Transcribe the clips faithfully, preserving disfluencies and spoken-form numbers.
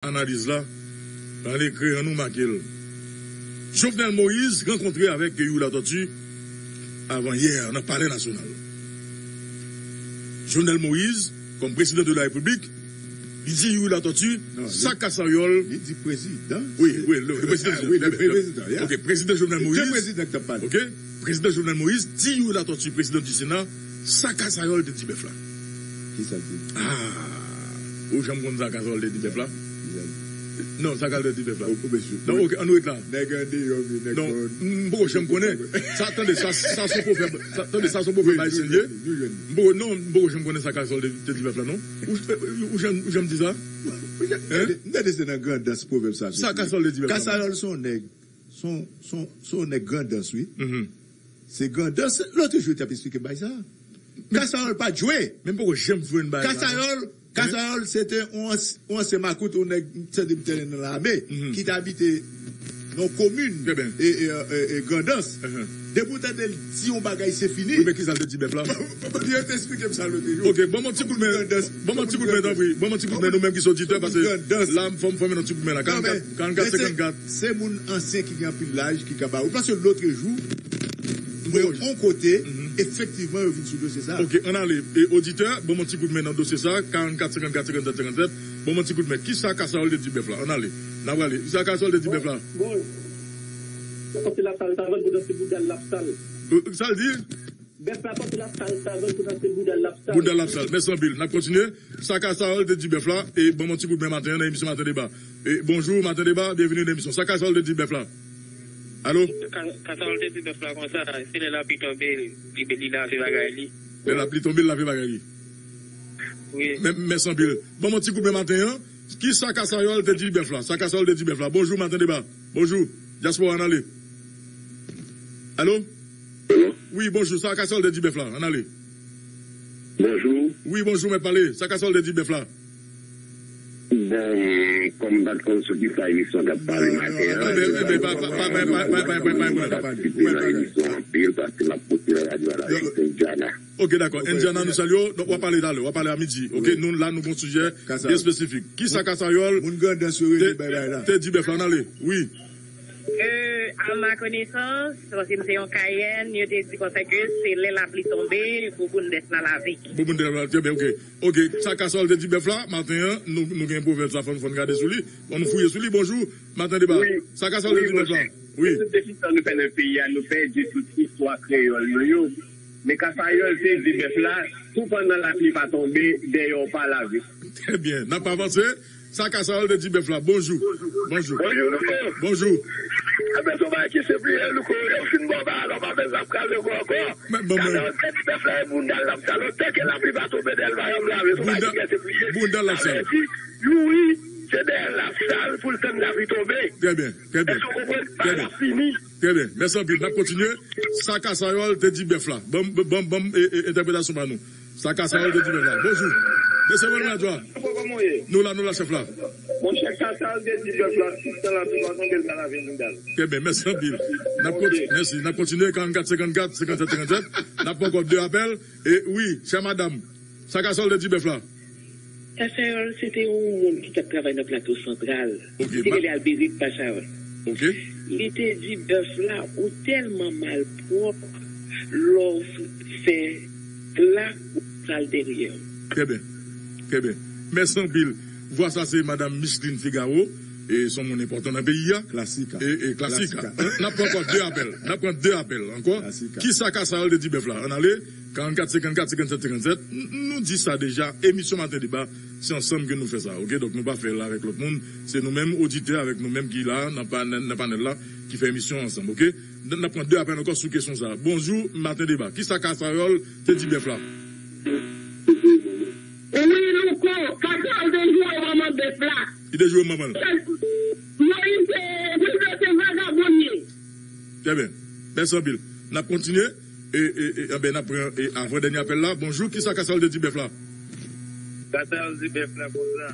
analiz la, ann ekri, ann nou make l. Jovenel Moïse rankontre avèk Youri Latortue avan yè nan Palè Nasyonal. Jovenel Moïse, kòm prezidan de la Repiblik, li di Youri Latortue, non, li, sa kasayòl. Li di prezidan. Wi, wi, le, le prezidan. Ah, wi, le prezidan, yeah. Ok, prezidan Jovenel Moïse. Se prezidan ki t ap pale. Ok, prezidan Jovenel Moïse di Youri Latortue, prezidan du Sénat, sa kasayòl te di bèf la. Ki sa l te di? Ah, ou janm konn sa kasayòl te di bèf la? Ki sa l di? Non, sa kasayòl te di bèf la. Ou, ou bezwen. Non, ok, ann nou ret la. Nèg andeyò, wi, nèg. Non, m poko janm konnen. Sa, tande, sa, sa se yon pwovèb. Sa, tande, sa se yon pwovèb ayisyen li ye. M poko, non, m poko janm konnen sa kasayòl te, te di bèf la, non. Ou, ou, ou janm, ou janm di sa? Hein? M tande se nan Grandans pwovèb sa soti. Sa kasayòl te di bèf la. Kasayòl se yon nèg, se yon, se yon, se yon nèg Grandans, wi. Mhm. Se Grandans, lòt jou, yo t ap esplike bay sa. Kasayòl pa t jwe. Men m poko janm jwenn bagay la. Kasayòl, Kasayòl, se te yon ans-, yon ansyen makout, yon nèg, m santi m te nan lame, mhm, ki te abite nan yon komin, trè byen, e, e, e, e Grandans. Mhm. Depi w tande l di yon bagay, se fini. Wi, men ki sa l te di bèf la? Yo te esplike m sa lòt jou. Ok, ban m yon ti kout men. Grandans. Ban m yon ti kout men, tanpri. Ban m yon ti kout men, nou menm ki se oditè, paske la, m fò m fòme yon ti kout men la. Non, men, karannkat, men se, senkannkat. Se moun ansyen ki gen anpil laj ki ka ba ou. Paske lòt jou, m wè yon kote, mhm, efektivman, yo vin sou dosye sa. Ok, ann ale. E, oditè, ban m yon ti kout men nan dosye sa, karannkat, senkannkat, senkannsèt, senkannsèt. Ban m yon ti kout men. Ki sa kasayòl te di bèf la? Ann ale. N a prale. Ki sa kasayòl te di bèf la? Bon, bon. Sa pase la sal, sa vann pou danse bouda l ap sal. Euh, sa l di? Bèf la pase la sal, sa vann pou danse bouda l ap sal. Bouda l ap sal. Mèsi anpil. N ap kontinye. Sa kasayòl te di bèf la, e ban m yon ti kout men maten an nan emisyon Maten Deba. E, bonjou, Maten Deba, byenveni nan emisyon. Sa kasayòl te di bèf la? Alo? Ka-, kasayòl te di bèf la konsa, se lè lapli tonbe, li, li lave bagay li. Lè lapli tonbe, l lave bagay li. Wi. Mè-, mèsi anpil. Ban m yon ti kout men maten an. Ki sa kasayòl te di bèf la? Sa kasayòl te di bèf la? Bonjou, Maten Deba. Bonjou. Dyaspora, ann ale. Alo? Wi, bonjou. Sa kasayòl te di bèf la? Ann ale. Bonjou. Wi, bonjou, mèt pale. Sa kasayòl te di bèf la? Bon, kòm m pa t konn sou ki sa emisyon t ap pale maten an, enben, enben, pa, pa, pa, pa patisipe nan emisyon anpil, paske m ap koute nan radyo a la, se Indiana. Ok, dakò. Indiana, nou salye w. Donk, w a pale talè, w a pale a midi. Ok, nou la, nou gon sijè byen espesifik. Ki sa kasayòl te di bèf la? Ann ale. Wi. Euh, à ma connaissance, paske m se yon Kayèn, yo te di konsa ke se lè lapli tonbe, bouboun bèf la lave. Bouboun bèf la, trè byen, ok. Ok, sa kasayòl te di bèf la, maten an, nou, nou gen pwovèb sa, fò n, fò n gade sou li. Bon, nou fouye sou li, bonjou, Maten Deba. Wi. Sa kasayòl te di bèf la? Wi. Tout desizyon nou fè nan peyi a, nou pèdi tout istwa kreyòl nou yo. Men kasayòl te di bèf la, tou pandan lapli pa tonbe, dèyè w pa lave. Trè byen. N ap avanse. Sa kasayòl te di bèf la? Bonjou. Bonjou. Bonjou, Louko. Bonjou. Enben, se yon bagay ki senp li ye, Louko. Yo fin ba w bagay la, w pa bezwen ap kraze kò ankò. Men, bon, men. Kasayòl te di bèf la, e bounda l ap sal. Otan ke lapli pa tonbe, dèyè l pa janm lave. Se yon bagay ki byen senp li ye. Bounda l ap sal. Sa vle di, Youri, se dèyè l ap sal pou l tann lapli tonbe. Trè byen, trè byen. Èske w konprann? Trè byen. Bagay la fini. Trè byen. Mèsi anpil. N ap kontinye. Sa kasayòl te di bèf la? Ban m, ban m, ban m, e, e, entèpretasyon pa nou. Sa kasayòl te di bèf la? Bonjou. Mesye Manuel Joa. Kòman w ye? Nou la, nou la, chèf la. Monchè, kasayòl te di bèf la, tout tan lapli pa tonbe, l pa lave bounda l. Trè byen, mèsi anpil. N ap konti-, mèsi. N ap kontinye, karannkat, senkannkat, senkannsèt, senkannsèt. N ap pran ankò de apèl. E wi, chè madanm. Sa kasayòl te di bèf la? Kasayòl, se te yon moun ki t ap travay nan Plato Santral. Ok, se rele Alberit Kasayòl. Ok. Li te di bèf la, ou tèlman malpwòp, lè w fè pla, ou sal dèyè w. Trè byen. Trè byen. Mèsi anpil. Vwa sa se madanm Micheline Figaro. E se yon moun enpòtan nan peyi a. Klasik. E, e klasik. Klasik. N ap pran ankò de apèl. N ap pran de apèl ankò. Klasik. Ki sa kasayòl te di bèf la? Ann ale. Karannkat, senkannkat, senkannsèt, senkannsèt. N-, nou di sa deja, emisyon Maten Deba, se ansanm ke nou fè sa, ok? Donk, nou pa fè l avèk lòt moun. Se nou menm, oditè, avèk nou menm ki la, nan panèl, nan panèl la, ki fè emisyon ansanm, ok? N-, n ap pran de apèl ankò sou kesyon sa. Bonjou, Maten Deba. Ki sa kasayòl te di bèf la? Wi, Louko, kasayòl te joure manman bèf la. Li te joure manman l. Moyiz, eh, Moyiz se vagabon li ye. Trè byen. Mèsi anpil. N ap kontinye. E, e, e, enben, n ap pran, e, avan dènye apèl la. Bonjou, ki sa kasayòl te di bèf la? Kasayòl di bèf la konsa.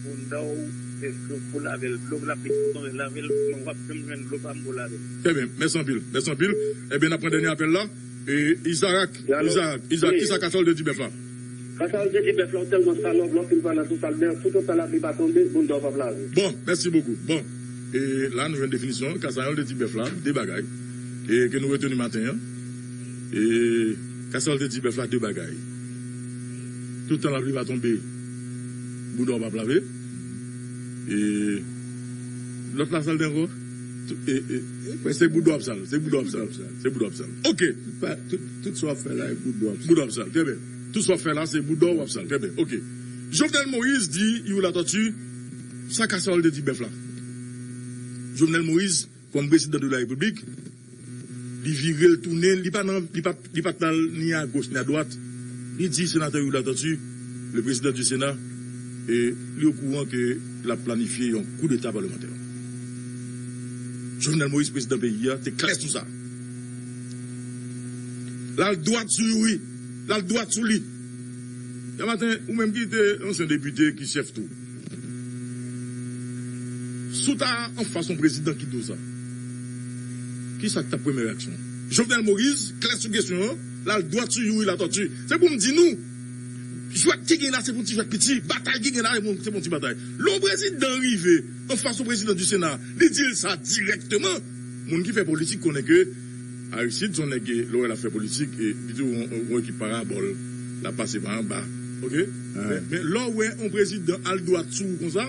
Bounda w, se dlo pou lave l. Dlo lapli pou tonbe, lave l, men w ap janm jwenn dlo pa m pou lave l. Trè byen. Mèsi anpil. Mèsi anpil. Enben, n ap pran dènye apèl la. E, Izarak, Izarak, Izarak, ki sa kasayòl te di bèf la? Kasayòl te di bèf la, ou tèlman salòp, lè w fin pale sou sa l deyò, tout tan lapli pa tonbe, boul dò p ap lave. Bon, mèsi bokou. Bon, e la nou jwenn definisyon an. Kasayòl te di bèf la, de bagay. E ke nou reteni maten an. E Kasayòl te di bèf la, de bagay. Tout tan lapli pa tonbe, boul dò p ap lave. E lòt la, sa l di ankò? Tou- e- e- Se boul dò ap sal, se boul dò ap sal, se boul dò ap sal. Ok. Tout pa- tout- tout sa w ap fè la, e boul dò ap sal. Boul dò ap sal, trè byen. Tout sa w ap fè la, se boul dò w ap sal. Trè byen, ok. Jovenel Moïse di Youri Latortue, sa Kasayòl te di bèf la. Jovenel Moïse, kòm prezidan de la Repiblik, li vire l tounen, li pa nan, li pa, li pa t al ni a goch ni a dwat. Li di senatè Youri Latortue, le président du Sénat, e li okouran ke l ap planifye yon koudeta palmantè. Jovenel Moïse, prezidan peyi a, te klè sou sa. L al dwat sou Youri, l al dwat sou li. Yè maten, ou menm ki te ansyen depite, ki chèf tou, si w ta anfas yon prezidan ki di w sa, kisa k t ap premye reyaksyon w? Jovenel Moïse, klè sou kesyon an, l al dwat sou Youri Latortue. Se pou m di nou, jwèt ki gen la, se pou ti jwèt piti, batay ki gen la, se pou ti batay. Lè yon prezidan rive anfas yon prezidan di Sena, li di l sa dirèkteman, moun ki fè politik konnen ke Aristide, se yon nèg, lè w wè l ap fè politik, e li toujou yon, yon ekip parabòl, l ap pase pa anba. Ok? Men, men lè w wè yon prezidan al dwat sou ou konsa,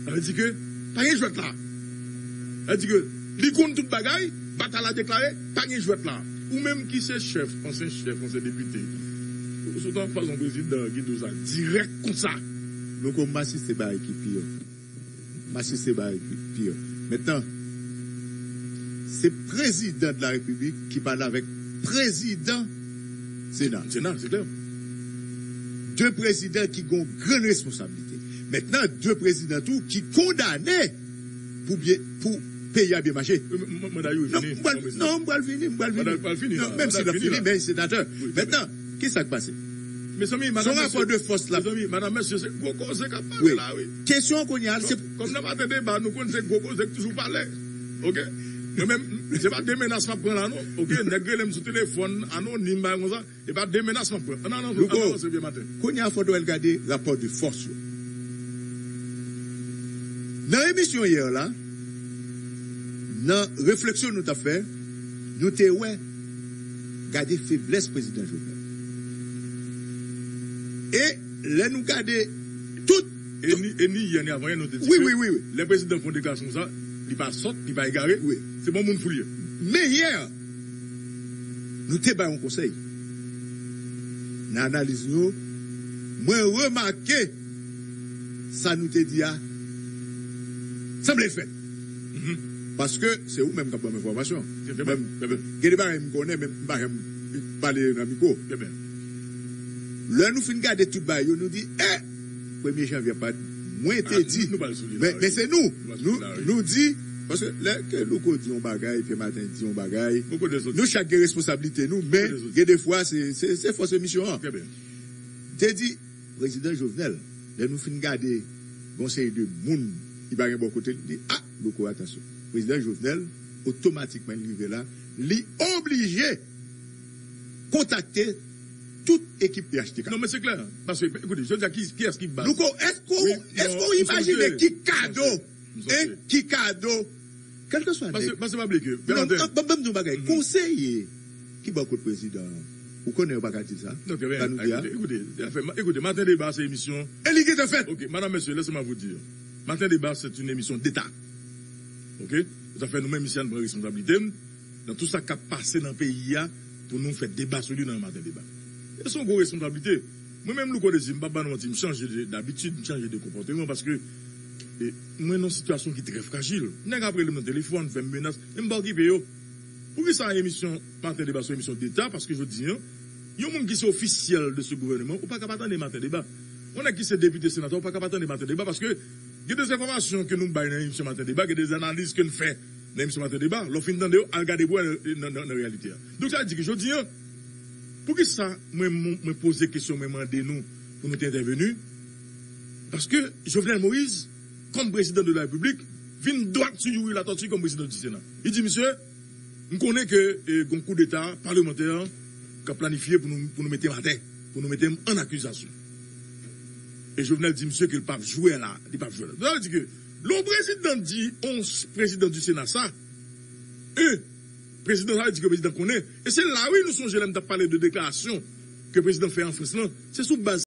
sa vle di ke pa gen jwèt la. Sa vle di ke li konn tout bagay, batay la deklare, pa gen jwèt la. Ou menm ki se chèf, ansyen chèf, ansyen depite, ou sot anfas yon prezidan ki di w sa dirèk konsa. Louko, m asiste bagay ki pi yo. M asiste bagay pi, pi yo. Mentnan, se prezidan de la repiblik ki pale avèk prezidan Sena. Sena, se klè. De prezidan ki gen yon grann responsablite. Mentnan, de prezidan tou ki kondane pou byen, pou peyi a byen mache. Manda Youri fini. Non, m pral vini, m pral vini. Manda l fini. Non, menm si l ap fini, men senatè. Mentnan, kisa k pase? Mezanmi, se yon rapò de fòs la. Mezanmi, madan, mesye, se gwo koze k ap pale la, wi. Kesyon an kounye a, se kòm nan maten deba, nou konn se gwo koze k toujou pale. Ok? Mwen menm, se pa de menas m ap pran la, non. Ok? Nèg rele m sou telefòn, anonim, bagay konsa. E pa de menas m ap pran. Ann, ann, ann, ann avanse byen maten. Kounye a, fò nou al gade rapò de fòs yo. Nan emisyon yè la, nan refleksyon nou t ap fè, nou te wè, gade feblès prezidan Jovenel. E lè nou gade tout. E ni, e ni yè, ni avan yè, nou te di ke lè prezidan fè yon deklarasyon konsa, li pa sòt, li pa egare, se bon moun fou l ye. Men yè, nou te bay yon konsèy. Nan analiz nou, mwen remake sa nou te di a sanble fèt. Paske se ou menm k ap ban m enfòmasyon. Mwen, gen de bagay m konnen, men m pa janm pale nan mikwo. Lè nou fin gade tout bagay yo, nou di, e, premye janvye ap parèt. Mwen te di, men, men se nou, nou, nou di, paske lè ke Louko di yon bagay, Pierre Martin di yon bagay, nou chak gen responsablite nou, men gen de fwa, se, se, se fòs emisyon an. Te di, prezidan Jovenel, lè nou fin gade, gon seri de moun ki pa gen bò kote l, li di, a, Louko, atansyon. Prezidan Jovenel, otomatikman, li rive la, li oblije kontakte tout ekip P H T K. Non, men se klè. Paske, ekoute, jodi a, ki, kiyès ki baz? Louko, èske w, èske w imajine ki kado, en, ki kado, kèlkeswa nèg. Paske, paske pa bliye ke, non, ban m di yon bagay, konseye ki bò kot prezidan an, ou konnen yo pa ka di sa. Non, trè byen. Ekoute, ekoute, maten deba se emisyon. E li gentan fèt. Ok, madame, messieurs, laissez-moi vous dire. Maten deba, c'est une émission d'État. Ok? Sa fè nou menm isi a, nou pran responsablite n nan tout sa k ap pase nan peyi a pou nou fè deba sou li nan maten deba. E se yon gwo responsablite. Mwen menm, Louko Désir, m p ap ba nou manti, m chanje de, dabitid, m chanje de konpòteman paske, e, mwen nan yon sitiyasyon ki trè frajil. Nèg ap rele m nan telefòn, fè m menas, men m pa okipe yo. Poukisa emisyon maten deba se yon emisyon deta? Paske jodi a, yon moun ki se ofisyèl de se gouvèneman, ou pa ka pa tande maten deba. Yon nèg ki se depite, senatè, ou pa ka pa tande maten deba paske gen de enfòmasyon ke nou bay nan emisyon maten deba, gen de analiz ke n fè nan emisyon maten deba. Lè w fin tande yo, al gade pou wè nan, nan, nan, nan reyalite a. Donk, sa vle di ke jodi a, poukisa mwen, mwen, mwen poze kesyon, mwen mande nou pou nou te entèveni? Paske Jovenel Moïse, kòm prezidan de la Repiblik, vin dwat sou Youri Latortue kòm prezidan di Sena. Li di, mesye, m konnen ke, e, gon koudeta palmantè k ap planifye pou nou, pou nou mete m atè, pou nou mete m an akizasyon. E Jovenel di misye ke l p ap jwe la. Li p ap jwe la. Sa vle di ke lè yon prezidan di, yon prezidan di Sena sa, e prezidan sa vle di ke prezidan konnen. E se la wi nou sonje lè m t ap pale de deklarasyon ke prezidan fè an Frans lan. Se sou baz